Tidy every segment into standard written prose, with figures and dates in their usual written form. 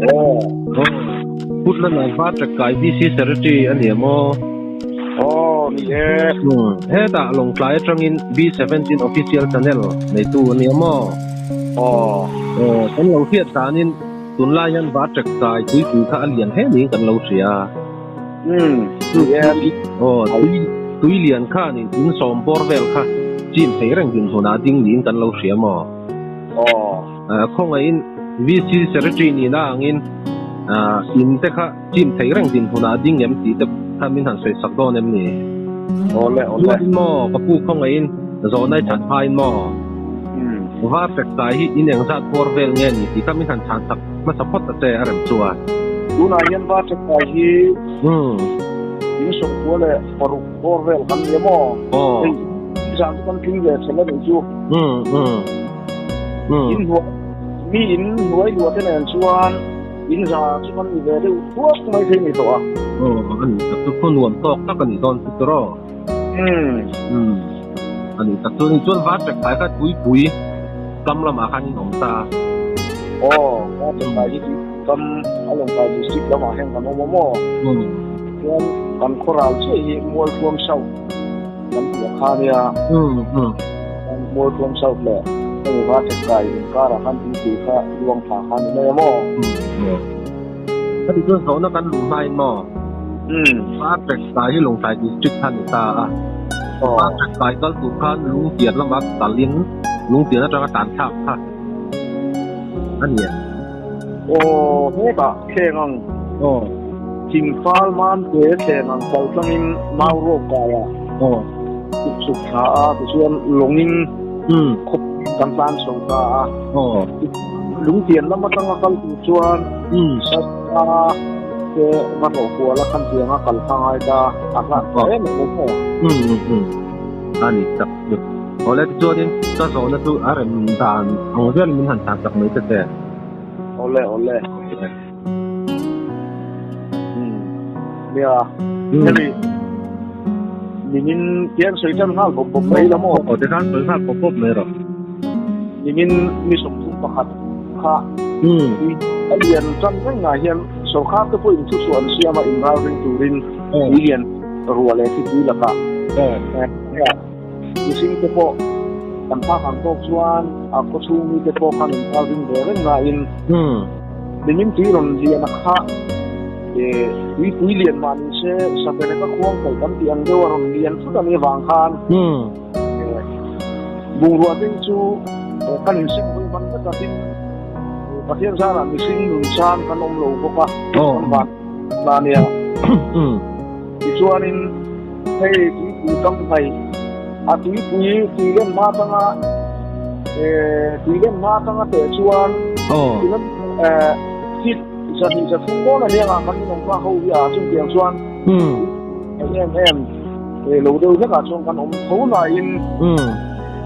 Aw. Aw. Putlana va ṭekkai VC Secretary a ni maw? Aw, ni e. Hmm. Hetah Lawngtlai aṭangin B17 Official Channel neitu a ni maw? Aw. Aw, kan lo hriat danin tunlai hian va ṭekkai tuipui kha a lian hle niin kan lo hria. Hmm, ni e. Aw, tui, tui lian khanin in sawm bawr vel kha chim thei reng dinhmunah ding niin kan lo hria maw? Aw. Khawngaihin VC Secretary nihna angin in te kha chim thei reng dinhmunah a ding em tih te kha min han sawi sak dawn em ni? Awle, awle. Chuanin maw ka pu khawngaihin zawhna i chhan hmain maw var tek kai hi in engzat bawr vel nge ni tih kha min han chhan sak hmasa phawt ta che a rem chuan. Tunah hian var tek kai hi in 96 bawr vel kan ni a maw? Hei zan chu kan tling ve chhel a nih chu. In hnuai, mi in hnuai luah te nen chuan in za chu kan ni ve deuh thuak mai thei ni tawh a. Aw, a ni tak chu khaw nuam tawk tak a ni dawn chu tiraw? Umm. Umm, a ni tak chu ni chuan Varṭek tlai kha tuipui kam lamah khan in awm ta. Aw, Varṭek tlai hi tuipui kam a Lawngtlai District lamah hian kan awm a maw? Umm. Chuan kan khawral chiah hi Mualthuam South. Kan tih a kha nia. Mualthuam South leh hemi va Thetkai inkarah khan tuipui kha luang thla kha ni mai a maw? Ka ti chuan zawhna kan luh hmain maw? Va Thetkai hi Lawngtlai District kha ni ta a. Va Thetkai kal tur khan Lungtian lama kalin Lungtian atanga tan thlak kha a ni em? Aw, hetah thleng ang. Aw. Thingfal man te thleng ang kal tlangin mau rawk kaiah. Aw. Chuk chuk thla a, tichuan lawngin khawp kan tlan chho ta a. Aw. Lungtian lam atanga kal tur chuan Sasa te va rawh kual a khan tianga kal kha ngai ta a hlat ta em em maw. A ni tak chu. Awle tichuanin ka zawhna chu a rem dan ang vel min han chhan tak mai ta che. Awle awle. Nia. Hemi nimin tiang sawi tan nghal bawp bawp mai la maw? Aw tikhan sawi nghal bawp bawp mai rawh. Nimin ni 31 kha a lian tan reng ngah hian sorkar te pawhin thu chhuah an siam a inralring turin tui lian ruah leh thipui lakah Mihring te pawh kan phak ang tawk chuan a khawchhung mi te pawh khan inphal ring ve reng nain nimin tui rawn lian a kha tuipui lian mah ni se sabereka khuang kaih kan tih ang deuh a rawn lian thut a nih avang khan bungrua te hi chu kan insem hawi hman vek a tin Pathian zarah mihring nun chan kan awm lo bawk a kan van la nia. Tichuanin hei tuipui kam hnaih a tuipui tui len hma atanga tui len hma atanga teh chuan feet 230 dawn a hliangah kan inawm ta ho hi a chungtiang chuan em em lo deuh hlekah chuan kan awm tho laiin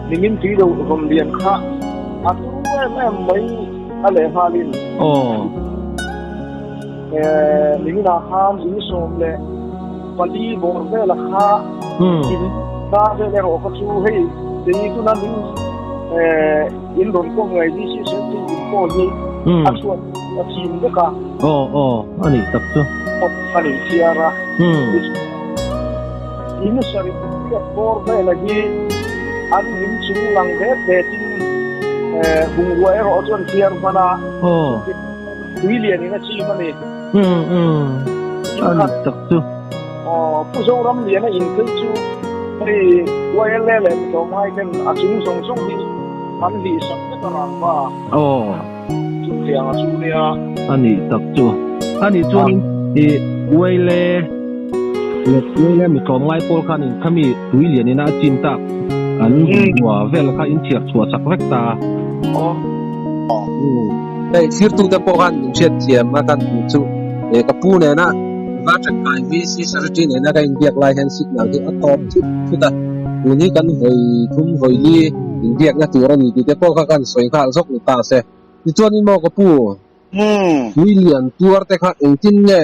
nimin tui lo rawn lian kha a turu em em mai a lehnghalin. Niminah khan in 14 bawr vela kha in ta vel erawh kha chu hei kei tuna min in rawn kawm ngei DC Secretary in pawh hi a chhuat a chim vek a. Aw aw a nih tak chu. A nih thiar a. In 7 bawr vela hi an in chung lang det detin bungrua erawh chuan thiar hman a. Tui lian in a chim a ni. Umm umm a ni tak chu. Aw Pu Zoram lian a in phei chu hei YLA leh Mitlawmngai ten a chung zawng zawng hi an hlih sak vek a rang va. Aw. Chutiang a chu nia. A ni tak chu. A nih chuan i YLA leh YLA Mitlawmngai pawl khan in khami tui lian in a chim tak an bungrua vel kha in chhiar chhuah sak vek ta. Aw. Umm. Hei thirtute pawh khan min hriat thiam a kan tih chu eh ka pu nena va tangkai VC Secretary nena ka inbiak lai hian signal hi a tawp thut thut a, tun hi kan vawi thum vawi li inbiakna tur a ni tih te pawh kha kan sawi nghal zawk ni ta se. Tichuanin maw ka pu, tui lian tuar te kha engtin nge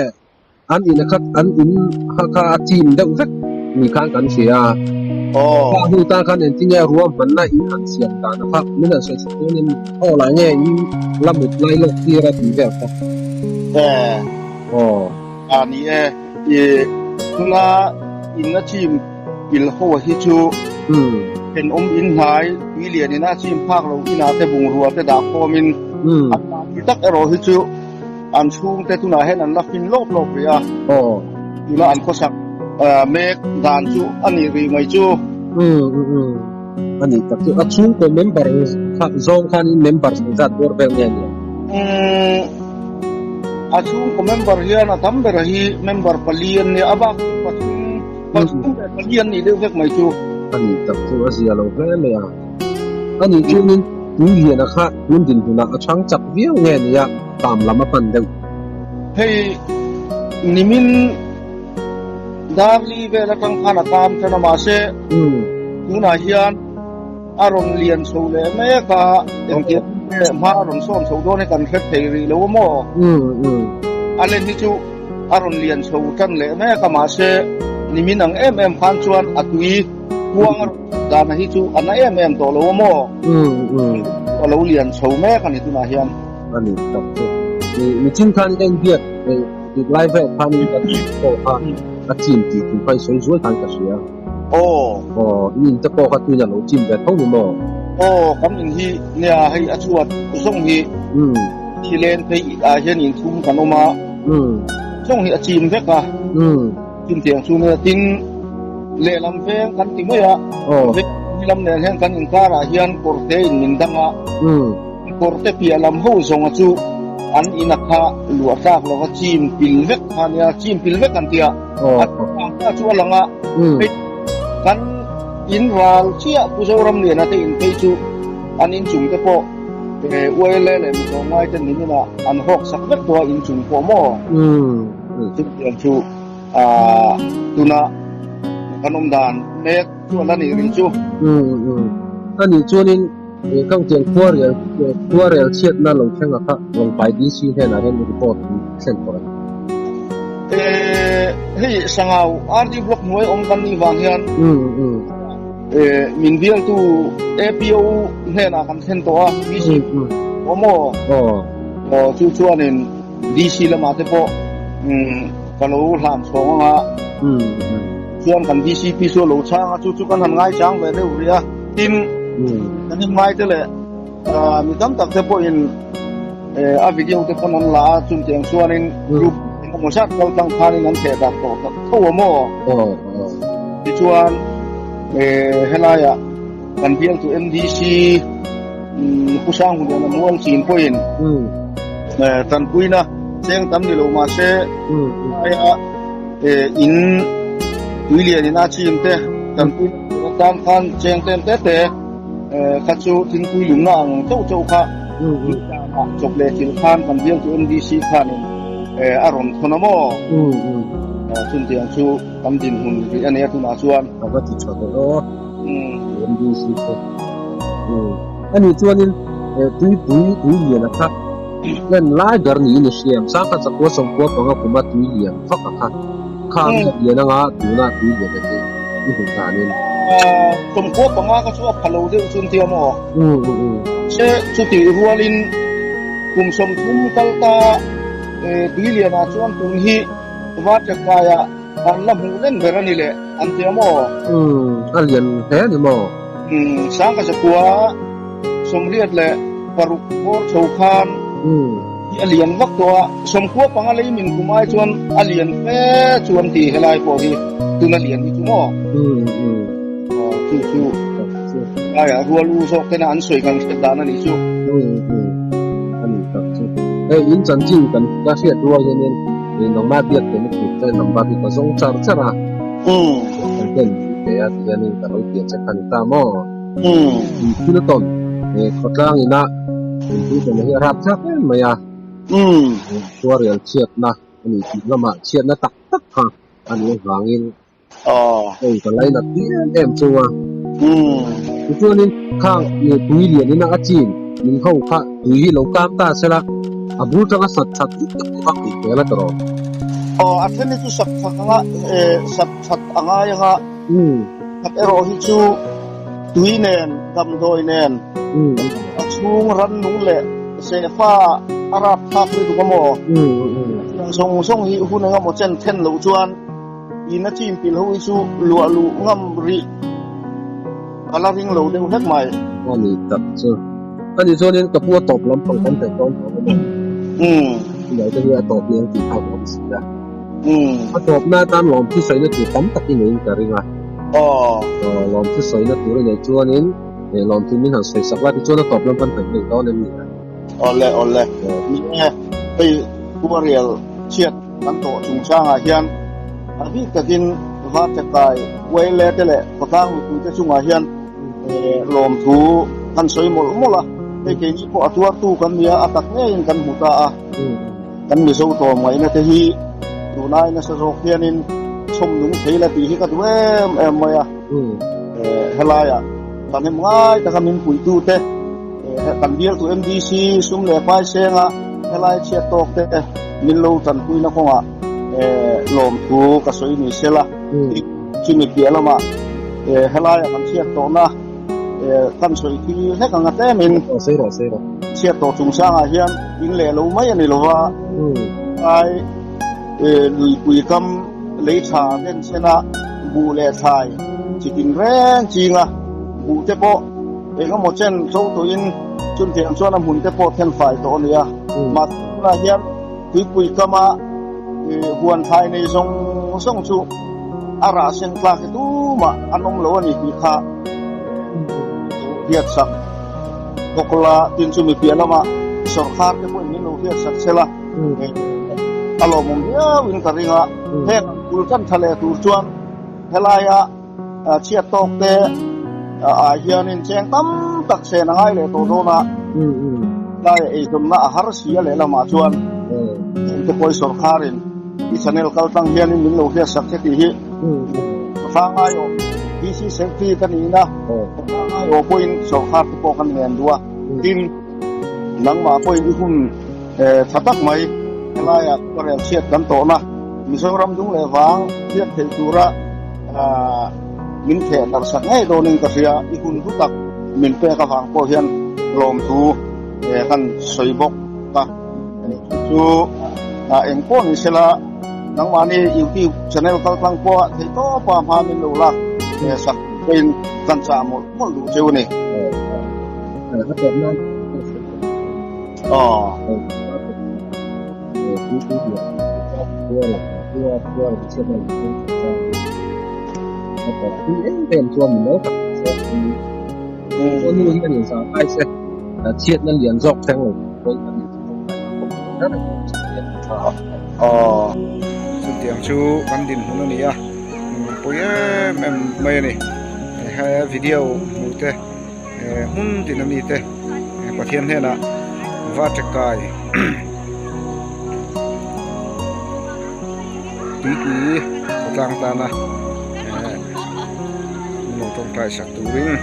An in khat an in kha kha a chim deuh vek ni khan kan hria a. Kha hnu tan khan engtin nge ruahmanna in han siam dan a kha min han sawi chhuak dawn em? Aw lai nge in la mut lai lawk tir a tih vel kha. Eh. Aw. A ni e. I tuna in a chim pil ho hi chu thenawm in hnai tui lian in a chim phak lo inah te bungrua te dah khawm in a mahni tak erawh hi chu an chhungte tunah hian an la fin lawp lawp rih a. Aw. Tuna an khawsak mek dan chu a nih rih mai chu. A nih tak chu a chhungkaw member kha zawng khanin member zat bawr vel nge nia? Umm a chhungkaw member hian a tam ber hi member pali an nia, a bak chu pathum pathum leh pali an nih deuh vek mai chu. A nih tak chu a zia lo hle mai a. A nih chuanin tui liana kha tun dinhmunah a chhang chak viau nge nia tam lam a pan deuh. Hei nimin Darli vel atang khan a kam tan a mahse tunah hian a rawn lian chho leh mek a, engtiang nge hma a rawn sawn chho dawn hi kan hre thei rih lo a maw? A len hi chu a rawn lian chho tan leh mek a mahse nimin ang em em khan chuan a tui kuang a rawn chhuk dan hi chu a na em em tawh lo a maw? A lo lian chho mek a ni tunah hian. A ni tak chu. Michin khan ka inbiak. Tih lai vel khanin ka tih pawh kha a chim tih thu kha i sawi zual khan ka hria. Aw. Aw, i in te pawh kha tuin a lo chim ve tho ni maw? Aw, kan in hi nia hei a chhuat zawng hi thi len phei ah hian in thum kan awm a, zawng hi a chim vek a, chim tiang chu nia tin lehlam veng kan ti mai a, veng lam nen hian kan inkar ah hian kawrte in min dang a. Kawrte piah lam ho zawnga chu an ina kha luah tlak lova chim pil vek kha nia, chim pil vek an tia. A ang kha chu a lang a, hei kan in ral chiah Pu Zoramliana te in phei chu an inchung te pawh ULA leh mi tlawmngai te nin inah an hawk sak vek tawh a inchung pawh maw? Chutiang chu tuna kan awm dan mek chu a la nih rih chu. Anih chuanin Kangtiang khuarel khuarel chhiatna lo thleng a kha Lawngpai DC hnenah hian report an thlen tawh em? Eh, hei Sangau RD Block hnuai awm kan nih vang hian eh min bialtu APO hnenah kan thlen tawh a, DC awm aw. Aw chu chuanin DC lamah te pawh ka lo hlan chhawng anga chuan kan DCP chu a lo chhang a, chu chu kan han ngaichang ve deuh rih a. Tin, kan inngai te leh mi tam tak te pawhin a video te pawn an la a, chutiang chuanin group engemaw zat kal tlang khanin an theh dak tawh tak tho a maw? Tichuan helaiah kan bialtu MDC Pu Sanghuniana Mualchin pawhin tanpuina cheng tam ni lo mahse aia in tuilian in a chim te tanpuina tur atan khan cheng tlem te te kha chu thingpui lumna ang chauh chauh kha ah chawp leh thil khan kan bialtu MDC khanin a rawn thawn a maw? Chutiang chu kan dinhmun rih a nia tunah chuan. Ka va ti tha ve aw. MDC chu. Ani chuanin tuipui tui lian a kha len lai ber niin i hria em? Sangkhat zakua sawmkua panga kuma tui lian vak a kha kha ang a lian anga tuna tui lian a tih i hmuh danin. Sawmkua panga kha chu a pha lo deuh chu an tia maw? Se chutih rualin kum 30 kal ta tui lianah chuan tun hi Vaṭakaia Kan la hmuh reng ber a ni le, an ti a maw? Umm, a lian hle a ni maw? Umm, 1036 bawr chho khan hi a lian vak tawh a, 95 lei min kum ai chuan a lian fe chu an ti helai pawh hi tuna lian hi chu maw? Umm, umm. Aw, chu chu laiah rual u zawk tena an sawi kan hriat dan a nih chu. Umm, umm, a ni tak chu. Hei, in chanchin kan ka hriat rual hianin Ni nangmah biak te lutuk te number hi ka zawng char char a. Kan ten pe a ti hianin ka lo tia che kha ni ta maw? In thil tawn khawtlang ina in thil tawn hi a rap thlak em mai a. Tuarial chhiatna a ni tih lamah chhiatna tak tak kha a nih avangin Hei ka lainat em em chung a. Tichuanin khang tui lian ina a chin min ho kha tui hi lo kam ta sela a bul tanga sat that vek te pawh kha pui hmel a tawrh. Aw a then hi chu sak that anga sat that a ngai anga khat erawh hi chu tui nen damdawi nen a chhung rannung leh sehfa a rap thlak lutuk a maw? Zawng zawng hi hun engemaw chen then loh chuan ina chin pilh ho hi chu luah luh ngam rih ka la ring lo deuh hlek mai. A ni tak chu. A nih chuanin ka pu a tawp lampang kan theih dawn tawh emaw? Umm. Chulai te hi a tawp ni ang tih kha ka awm si a. Umm. A tawpna atan lawmthu sawina tur tam tak i neiin ka ring a. Aw. Lawmthu sawina tur i neih chuanin lawmthu min han sawi sak la tichuan a tawp lam kan theih theih dawn em ni a? Awle awle. Ni e, hei Khuarial chhiat kan tawh chungchangah hian a bik takin Varchakai Uaile te leh khawtlang mipuite chungah hian lawmthu kan sawi mawlh mawlh a. Hei keini pawh a tuartu kan nia, a tak ngeiin kan hmu ta a. Kan Mizo tlawmngaihna te hi tunai nasa zawk hianin chhawm nung thei la tih hi ka duh em em mai a. Helaiah kan hem ngai taka min puitute, Kan bialtu MDC sum leh pai senga helai chhiat tawk te min lo tanpuina kawngah lawmthu ka sawi ni sela. Chumi piah lamah helaiah kan chhiat tawhna kan sawi thi hlek ang a tlemin chhiat tawh chungchangah hian in leh lo mai a ni lova, helai luipui kam lei tha denchhena buh leh thlai chitin reng chinga buh te pawh Engemaw chen tho tuin chuntiang chuan a hmun te pawh then fai tawh a ni a. Mahse tunah hian tuipui kama huan thlai nei zawng zawng chu a rah seng tlak hi tumah an awm lo a ni tih kha hriatsak bawk la. Tin chumi piah lamah sawrkar te pawhin min lo hriatsak chel a, a lawmawm viau in ka ring a. Heng an bul tan tha leh tur chuan helaia Chhiat tawk te ah hianin cheng tam tak chen a ngai leh tawh dawn a, tlai eizawnna a har si a lehlamah chuan hengte pawh i sawrkharin i channel kal tlang hianin min lo hriatsak che tih hi ka hla ngai awh. DC Secretary ka nihna ka hla ngai awh pawhin sawrkhar te pawh ka ngen duh a, tin nangmah pawhin i hun tha tak mai helaiah khuarel chhiat kan tawhna Mizoram dung leh vang hriat theih tura min theh darhsak ngei dawnin ka hria. I hun hlu tak min pek avang pawh hian lawmthu kan sawi bawk a. Chu chu eng pawh ni sela nangmahni YouTube channel kaltlang pawha theihtawpa hma min lo lak sak pawhin kan chah mawlh mawlh duh cheu a ni. Aw. Chutiang chu kan dinhmun a ni a, pawi em em mai a ni. He video hmuh te hmun tin ami te Pathian hnenah va tangkai tuipui khawtlang tana min lo tawngtai sak turin.